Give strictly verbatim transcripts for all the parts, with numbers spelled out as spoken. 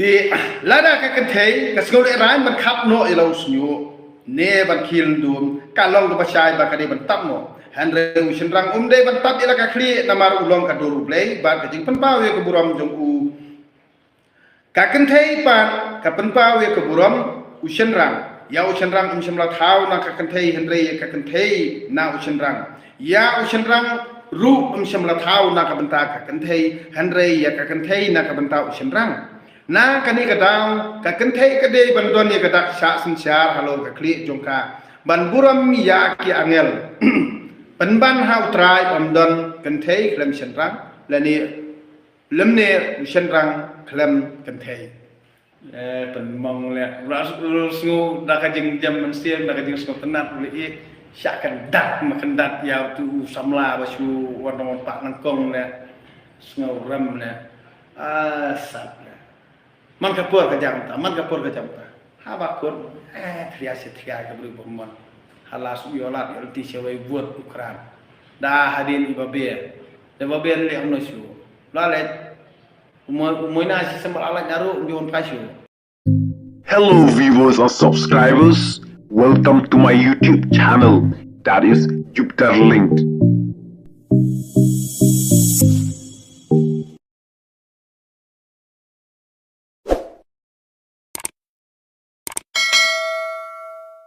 Te lada ka kynthei ka sngew lehrain ban khap noh ïa la u shñiuh ne ban khie lyndum, ka long kaba shai ba ka dei ban tap noh. Hynrei u shynrang um dei ban tap ïa la ka khlieh namar u long ka dur U Blei bad ka jingpynpaw ïa ka burom jong u. Ka kynthei pat ka pynpaw ïa ka burom u shynrang. Ïa u shynrang um shym la thaw na ka kynthei hynrei ïa ka kynthei na u shynrang. Ïa u shynrang ruh um shym la thaw na ka bynta ka kynthei hynrei ïa ka kynthei na ka bynta u shynrang. Na kane ka daw ka kynthei ka dei ban don ïa ka dak shah synshar halor ka khlieh jong ka ban burom ïa ki angel. Pynban ha U Trai, ym don kynthei khlem shynrang lane lymne u shynrang khlem kynthei. Eh, pynmong leh. Ruh sngew da ka jingjem mynsiem, da ka jingsngewtynnat, u leh, eh, shah kyndat ma kyndat ïa utu u samla ba shu wan dong wan pah nyngkong leh. Sngew rem leh. Ah, sat leh. Man ka por ka jam ta, man ka por ka jam ta. Haba kut, eh, thria shi thria ka briew ba mon. Hala shu ïoh lad ïoh lynti shawei buot u kran. Da hadien i ba be. Da ba be leh ong no shu. La leh. Umoi, umoi na shi sembal alat nyaru, nyon pa shu. Hello viewers and subscribers, welcome to my YouTube channel, that is Jupiter Linked.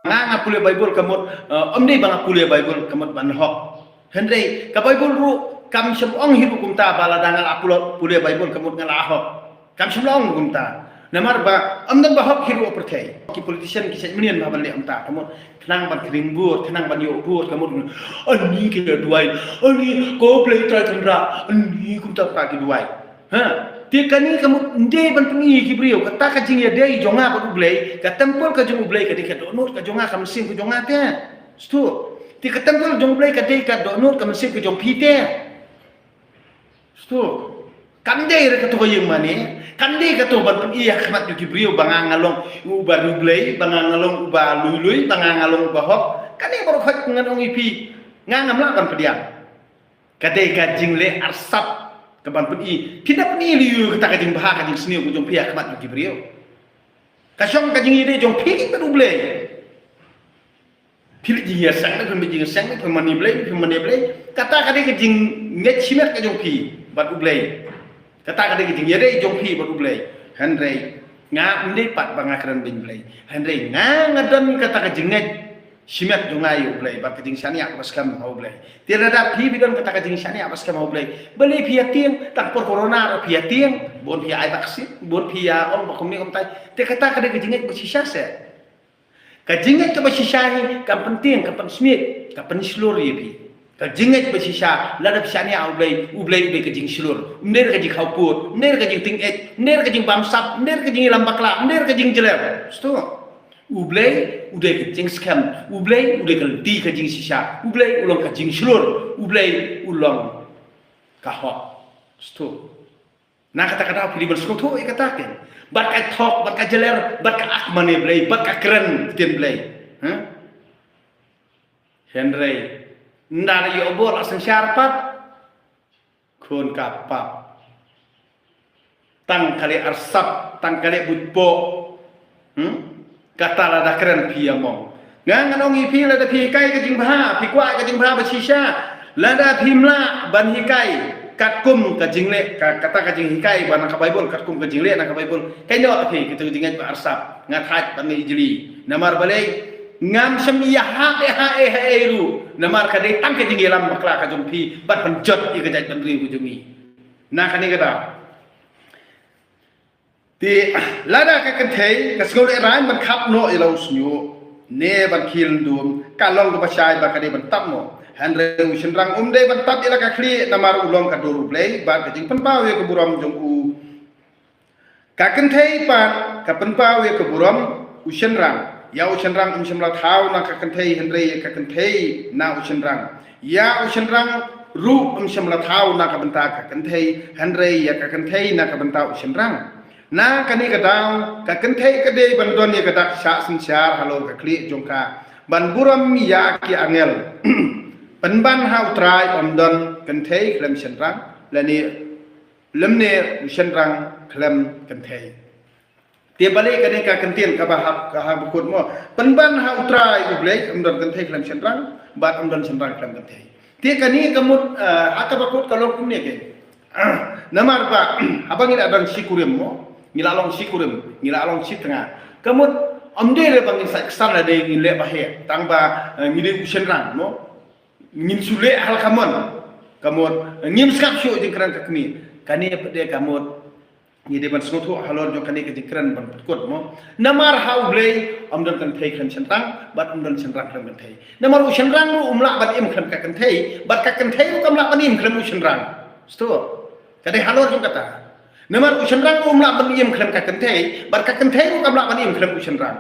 Nga, nga pule Baibl ka mut, eh, ym dei ba nga pule Baibl ka mut ban hok. Hynrei ka Baibl ruh kam shym ong hi ruh kumta ba lada nga la pule, pule Baibl ka mut nga la hok. Kam shym la ong kumta. Namar ba ym don ba hok hi ruh ha pyrthei. Ki politician ki sait mynnin ba ban leh kumta ka mut khnang ban kring bor, khnang ban ïoh bor ka mut. Ani ki la duwai, ani ko Blei Trai Kynrad, ani kumta ka ki duwai. Ha, te kane ka mut ym dei ban pyni ki briew, kata ka jingïadei jong nga bad U Blei, ka templ ka jong U Blei ka dei ka dohnud ka jong nga, ka mynsiem ka jong nga te. Stu. Te ka templ jong U Blei ka dei ka dohnud ka mynsiem ka jong phi te. Stu. Kam dei re kato ka ïing mane, kam dei kato ban pyni ha khmat jong ki briew ba nga nga long uba riewblei, ba nga nga long uba lui lui, ba nga nga long uba hok. Kane baroh khoit ngan ong ïa phi, nga ngam lah ban pdiang. Ka dei ka jingleh arsap ka ban pyni. Phi da pyni lei ïa kata ka jingbha ka jingsniew ka jong phi ha khmat jong ki briew. Ka shong ka jingïadei jong phi bad U Blei. Phi leh jingïaseng ne phi leh jingïaseng ne phi mane Blei, phi mane Blei. Kata ka dei ka jingngeit shimet ka jong phi bad U Blei. Kata ka dei ka jingïadei jong phi bad U Blei. Hynrei nga ym dei pat ba nga kren beiñ Blei. Hynrei nga nga don kata ka jingngeit shimet jong nga ïa U Blei bad ka jingshaniah kaba skhem ha U Blei. Te lada phi phi don kata ka jingshaniah ba skhem ha U Blei, balei phi ïa tieng? Tang por corona ruh phi ïa tieng, bun phi ïa ai vaccine, bun phi ïa ong ba kumne kumtai. Te kata ka dei ka jingngeit ba shisha seh. Ka jingngeit kaba shisha hi kam pyntieng, kam pynsmiej, kam pynshlur ïa phi. Ka jingngeit ba shisha, lada phi shaniah ha U Blei, U Blei u dei ka jingshlur. Ym dei ka jingkhawpud, ym dei ka jingtieng eit, ym dei ka jingbamsap, ym dei ka jingïalam bakla, ym dei ka jingjler. Stu. U Blei u dei ka jingskem, U Blei u dei ka lynti ka jingshisha, U Blei u long ka jingshlur, U Blei u long ka hok. Stu. Na kata ka daw phi dei ban sngewthuh ïa kata ken. Bad ka thok, bad ka jler, bad ka ak mane Blei, bad ka kren ktien Blei. Ha? Hynrei ynda la ïoh bor la synshar pat. Khun ka pap. Tang ka leh arsap, tang ka leh buit poh. Hmm? Kata lada kren phi ïa mong. Nga ngan ong ïa phi lada phi hikai ka jingbha, phi kwah ka jingbha ba shisha. Lada phim lah ban hikai katkum ka jingleh, ka, kata ka jinghikai ba na ka Baibl, katkum ka jingleh na ka Baibl. Kaei noh phi kita ka jingngeit ba arsap. Nga thait ban nga ijli. Namar balei ngam shym ïa ha eh ha eh ha eh ruh. Namar ka dei tang ka jingïalam bakla ka jong phi bad pynjot ïa ka jaitbynriew ka jong ngi. Na kane ka daw. Te lada ka kynthei ka sngew lehrain ban khap noh ïa la u shñiuh ne ban khie lyndum, ka long kaba shai ba ka dei ban tap noh. Hynrei u shynrang um dei ban tap ïa la ka khlieh namar u long ka dur U Blei bad ka jingpynpaw ïa ka burom jong u. Ka kynthei pat ka pynpaw ïa ka burom u shynrang. Ïa u shynrang um shym la thaw na ka kynthei hynrei ïa ka kynthei na u shynrang. Ïa u shynrang ruh um shym la thaw na ka bynta ka kynthei hynrei ïa ka kynthei na ka bynta u shynrang. Na kane ka daw ka kynthei ka dei ban don ïa ka dak shah synshar halor ka khlieh jong ka ban burom ïa ki angel. Pynban ha U Trai, ym don kynthei khlem shynrang lane lymne u shynrang khlem kynthei. Te balei kane ka kyntien kaba ha, ka ha bakut mo. Pynban ha U Trai U Blei, ym don kynthei khlem shynrang, bad ym don shynrang khlem kynthei. Te kane ka mut, eh, ha kaba kut ka long kumne ke. Namar ba, haba ngi la don shi kurim mo, ngi la long shi kurim, ngi la long shi tnga. Ka mut, ym dei re ba ngin sa ksan lade ngin leh ba heh, tang ba, eh, ngi dei u shynrang mo. Ngin shu leh ha la ka mon. Ka mut, ngim sngap shuh jingkren ka kmie. Kane pat de ka mut, ngi dei ban sngewthuh halor jong kane ka jingkren ban pynkut mo. Namar ha U Blei, ym don kynthei khlem shynrang, bad ym don shynrang khlem kynthei. Namar u shynrang ruh um lah ban im khlem ka kynthei, bad ka kynthei ruh kam lah ban im khlem u shynrang. Sngewthuh? Ka dei halor jong kata. Namar u shynrang ruh um lah ban im khlem ka kynthei, bad ka kynthei ruh kam lah ban im khlem u shynrang.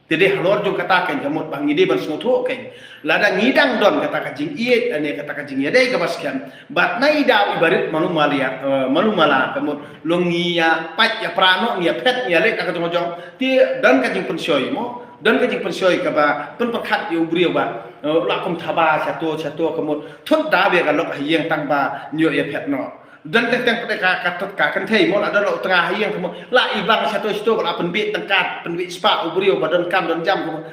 Te dei halor jong kata kein ka mut ba ngi dei ban sngewthuh kein. Lada ngi dang don kata ka jingïeit, lane kata ka jingïadei kaba skhem. Bad na i daw iba rit malu mala, eh, malu mala ka mut long ngi ïa pait ïa pra noh, ngi ïa phet, ngi ïa leh na ka jong ka jong. Te don ka jingpynshoi mo, don ka jingpynshoi kaba pynpyrkhat ïa u briew ba, eh, la kum thaba shato shato ka mut. Thut da bia ka lok ha ïing tang ba ngi ïoh ïa phet noh. Don teng teng pat ka, ka thut ka kynthei mo, la don la u tnga ha ïing ka mut. La i bang shato shato ba la pynbit tang kat, pynbit spah u briew ba don kam don jam ka mut.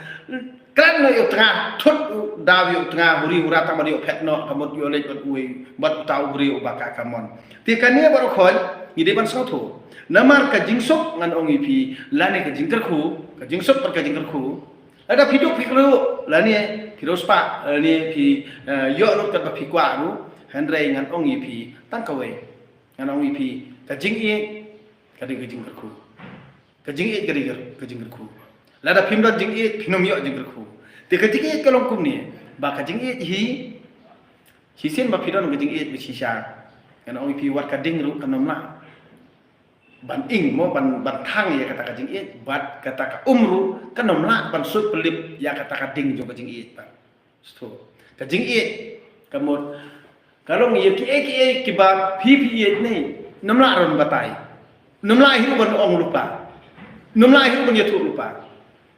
Kren noh ïa u tnga, thut u daw ïa u tnga, huri hura tang ba ïoh phet noh, ka mut ïoh leit bad uwei, bad uta u briew uba ka kamon. Te kane baroh khoit, ngi dei ban sngewthuh. Namar ka jingsuk ngan ong ïa phi, lane ka jingkyrkhu, ka jingsuk bad ka jingkyrkhu. Lada phi duk phi kyrkhu, lane phi riewspah, lane phi, eh, ïoh lut katba phi kwah ruh, hynrei ngan ong ïa phi, tang kawei. Ngan ong ïa phi, ka jingïeit, ka dei ka jingkyrkhu. Ka jingïeit ka dei ka, ka jingkyrkhu. Lada phim don jingïeit, phin ym ïoh jingkyrkhu. Te ka jingïeit ka long kumne, ba ka jingïeit hi, shisien ba phi don ka jingïeit ba shisha. Ngan ong ïa phi wat ka ding ruh kan ym lah ban ing mo, ban, ban thang ïa kata ka jingïeit, bad kata ka um ruh kan ym lah ban sut pynlip ïa kata ka ding jong ka jingïeit pat. Sngewthuh. Ka jingïeit, ka mut, ka long ïa kiei kiei kiba phi phi ïeit ne, ym lah ban batai. Ym lah hi ruh ban ong lypa. Ym lah hi ruh ban ïathuh lypa.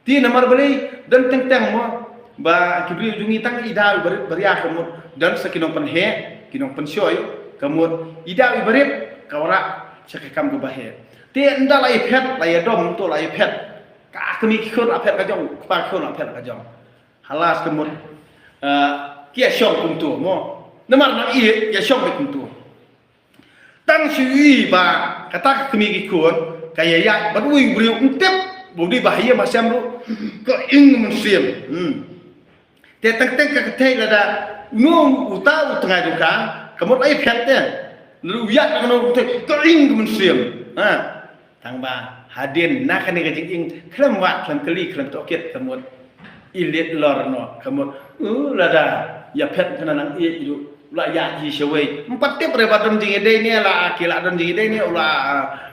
Te namar balei, don teng teng mo, ba ki briew jong ngi tang i daw iba rit baria ka mut, don sa ki nongpynheh, ki nongpynshoi, ka mut, i daw iba rit, ka wanrah sha ka kam kaba heh. Te ynda la ïa phet, la ïa dom, to la ïa phet. Ka kmie ki khun la phet ka jong, kpa ki khun la phet ka jong. Halas ka mut, eh, ki ïa shong kumto mo. Namar nang ïeit, ïa shong beit kumto. Tang shu ïohi ba kata ka kmie ki khun ka ïaid bad uwei u briew, ym tip ba u dei ba ha ïing ba sem ruh, ka ing mynsiem. Hmm. Te teng teng ka kynthei lada uno uta u tnga jong ka, ka mut ai phet te. Lada u ïaid bad uno u kynthei, ka ing mynsiem. Ha. Tang ba hadien na kane ka jinging khlem wad, khlem kylli, khlem tohkit, ka mut i leit lor noh, ka mut, uh, lada ïa phet kane nang ïeit ruh, la ïaid hi shawei. Ym pat tip re ba don jingïadei ne, la ki la don jingïadei ne, u la,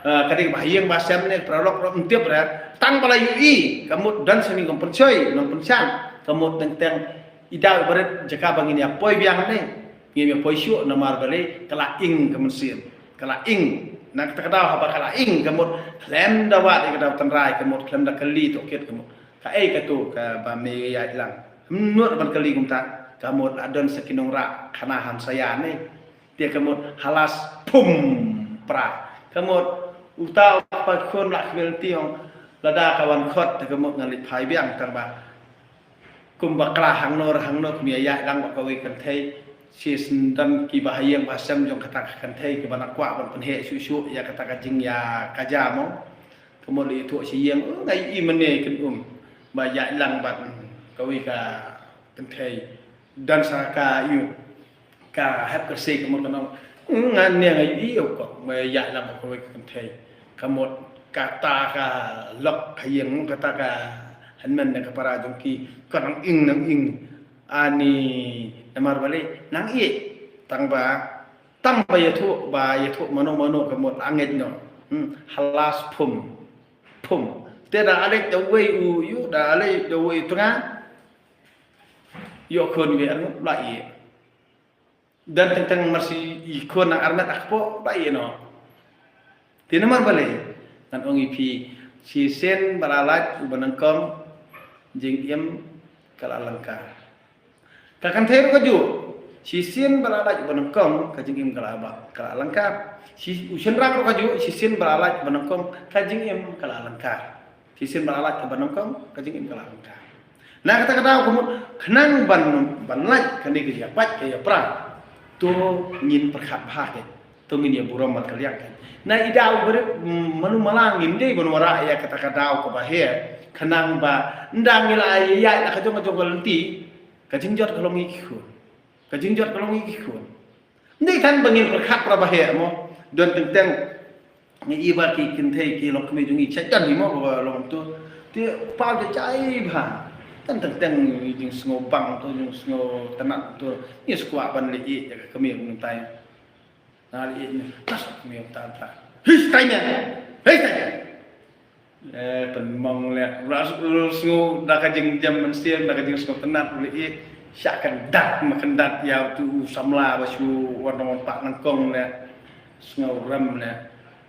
uh, ka dei ba ha ïing ba sem ne, paralok ruh ym tip re. Tang ba la ïohi, ka mut don sa ki nongpynshoi, nongpynshang, ka mut teng teng i daw iba rit jaka ba ngin ïa poi biang ne, ngin ïa poi shuh namar balei, ka la ing ka mynsiem. Ka la ing. Na kata ka daw haba ka la ing ka mut, khlem da wad ïa ka daw tynrai ka mut, khlem da kylli tohkit ka mut. Kaei kato kaba me ïaid lang. Ym nud ban kylli kumta, ka mut la don sa ki nongrah khana hamsaïa ne. Te ka mut halas phum pra. Ka mut uta u kpa khun la khmih lynti ong, lada ka wan khot te ka mut ngan leit phai biang, tang ba kumba kla hangno re hangno, kum ïa ïaid lang bad kawei ka kynthei. Shisien don kiba ha ïing ba sem jong kata ka kynthei kiba nang kwah ban pynheh shuh shuh ïa kata ka jingïakajia mo. Ka mut la ïathuh sha ïing, oh, nga ïohi mynne kynum ba ïaid lang bad, hmm, kawei ka kynthei. Don sa ka ïu, ka hep ka sei ka mut ka ong, hmm, nga ne nga ïohi ïa u kong ba ïaid lang bad kawei ka kynthei. Ka mut kata ka lok ha ïing, kata ka hynmen ne ka para jong ki, ka nang ing nang ing. Ani namar balei, nang ïeit. Tang ba, tang ba ïathuh, ba ïathuh mano mano ka mut la ngeit noh. Hmm, halas phum. Phum. Te da leit da uwei u ïu, da leit da uwei u tnga. Ïoh khun wei arngut, la ïeit. Don teng teng marsi i khun nang armet ha kpoh, la ïeit noh. Te namar balei, ngan ong ïa phi, shisien ba la lait uba nyngkong, jingim ka la lyngkar. Ka kynthei ruh kajuh. Shisien ba la lait ba nyngkong ka jingim ka la ba, ka la lyngkar. Shi, u shynrang ruh ka ju, shisien ba la lait ba nyngkong ka jingim ka la lyngkar. Shisien ba la lait ba nyngkong ka jingim ka la lyngkar. Na kata ka daw ka mut khnang ban, ban lait kane ka ïa pait ka ïa pra. To ngin pyrkhat bha ka. To ngin ïa burom ban ka liang ka. Na i daw ba rit, mm, manu malang ngin dei ban wanrah ïa kata ka daw ka ba heh. Khnang ba ynda ngi la ïa ïa la ka jong ka jong ka lynti. Ka jingjot ka long ngi ki khun. Ka jingjot ka long ngi ki khun. Ni kan ba ngin pyrkhat para ba heh mo. Don teng teng. Ngi i ba ki kynthei ki lok kmie jong ngi cha jan ni mo ba long tu. Ti pa ja chai ba. Tan teng teng ngi jingsngew bang tu, jingsngew tnat tu. Ngi skwah ban leh ïa ka kmie mynta. Na leh ïa ni. Tas kmie mynta ta. His tanya. His tanya. Eh, pynmong leh. Ras ul sngew da ka jingjam mynsiem, da ka jingsngew tnat leh ïa. Sha kyndat ma kyndat ïa tu samla ba shu wan wan pak nyngkong leh. Sngew rem leh.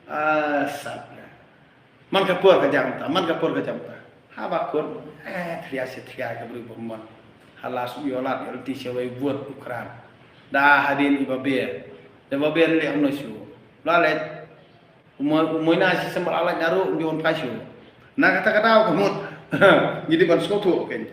Ah, sat leh. Man ka por ka jam ta, man ka por ka jam ta. Haba kur, eh, thria se thria ka bru ba mon. Hala su ïolat ïa lynti shawei buat u kran. Da hadien i babe. Da babe leh amno shu. La leh. Umoi, umoi na shi sembal alai naru ngi wan phai shu. Na kata ka daw ka mut. Ngi dei ban sngewthuh kein.